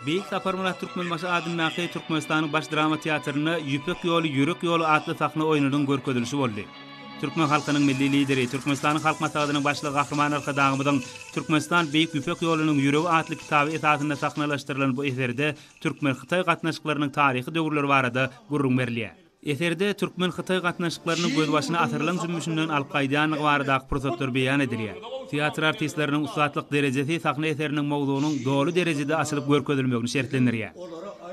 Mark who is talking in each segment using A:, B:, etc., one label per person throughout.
A: Beýik Saparmyrat Türkmenbaşy adyndaky Türkmenistanyň Baş drama teatrynda Ýüpek ýoly, ýürek ýoly atly sahna oýnunyň görkezilişi boldy. Türkmen halkynyň Milli Lideri, Türkmenistanyň Halk Maslahatynyň Başlygy Gahryman Arkadagymyzyň Türkmenistan Beýik Ýüpek ýolunyň ýüregi atly kitaby esasynda sahnalaşdyrylan bu eserde türkmen-hytaý gatnaşyklarynyň taryhy döwürleri barada gürrüň berilýär. Eserde türkmen-hytaý gatnaşyklarynyň gözbaşyny asyrlaň jümmüşinden alyp gaýdýandygy baradaky pursatlar beýan edilýär. Teatr artistleriniň ussatlyk derejesi sahna eseriniň mowzugynyň doly derejede açylyp görkezilmegini şertlendirýär.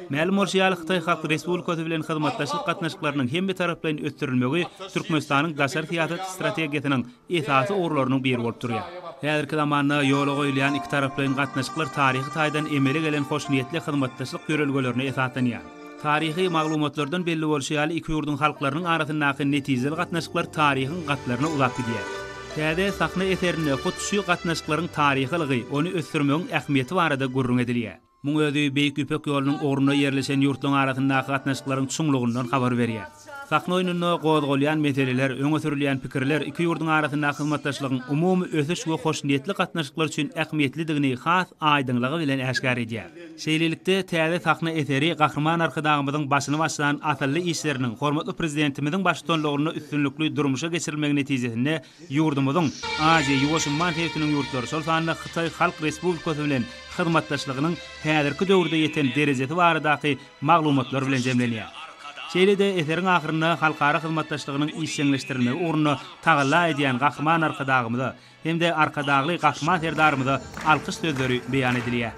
A: Mälim bolşy ýaly, Hytaý Halk Respublikasy bilen hyzmatdaşlyk gatnaşyklarynyň hemmetaraplaýyn ösdürilmegi Türkmenistanyň daşary syýasat strategiýasynyň esasy ugurlarynyň biri bolup durýar. Häzirki zamanda ýola goýulýan ikitaraplaýyn gatnaşyklar taryhy taýdan emele gelen hoşniýetli hyzmatdaşlyk ýörelgelerine esaslanýar. Taryhy maglumatlardan belli bolşy ýaly, iki ýurduň halklarynyň arasyndaky netijeli gatnaşyklar taryhyň gatlaryna uzap gidýär. Täze sahna eserinde hut şu gatnaşyklaryň taryhylygy, ony ösdürmegiň ähmiýeti barada gürrüň edilýär. Muň özi Beýik Ýüpek ýolunyň ugrunda ýerleşen ýurtlaryň arasyndaky gatnaşyklaryň çuňlugyndan habar berýär. Sahna oýnunda gozgalýan meseleler, öňe sürülýän pikirler iki ýurduň arasyndaky hyzmatdaşlygyň umumy ösüş we hoşniýetli gatnaşyklar üçin ähmiýetlidigini has aýdyňlygy bilen äşgär edýär. Şeýlelikde, täze sahna eseri Gahryman Arkadagymyzyň başyny başlan asylly işleriniň hormatly Prezidentimiziň baştutanlygynda üstünlikli durmuşa geçirilmegi netijesinde Ýurdumyzyň Aziýa-Ýuwaş umman sebitiniň ýurtlary, şol sanda Hytaý Halk Respublikasy bilen hyzmatdaşlygynyň häzirki döwürde ýeten derejesi baradaky maglumatlar bilen jemlenýär. Şeýle-de eseriň ahyrynda halkara hyzmatdaşlygynyň işjeňleşdirilmegi ugrunda tagalla edýän Gahryman Arkadagymyza hem-de Arkadagly Gahryman Serdarymyza alkyş sözleri beýan edilýär.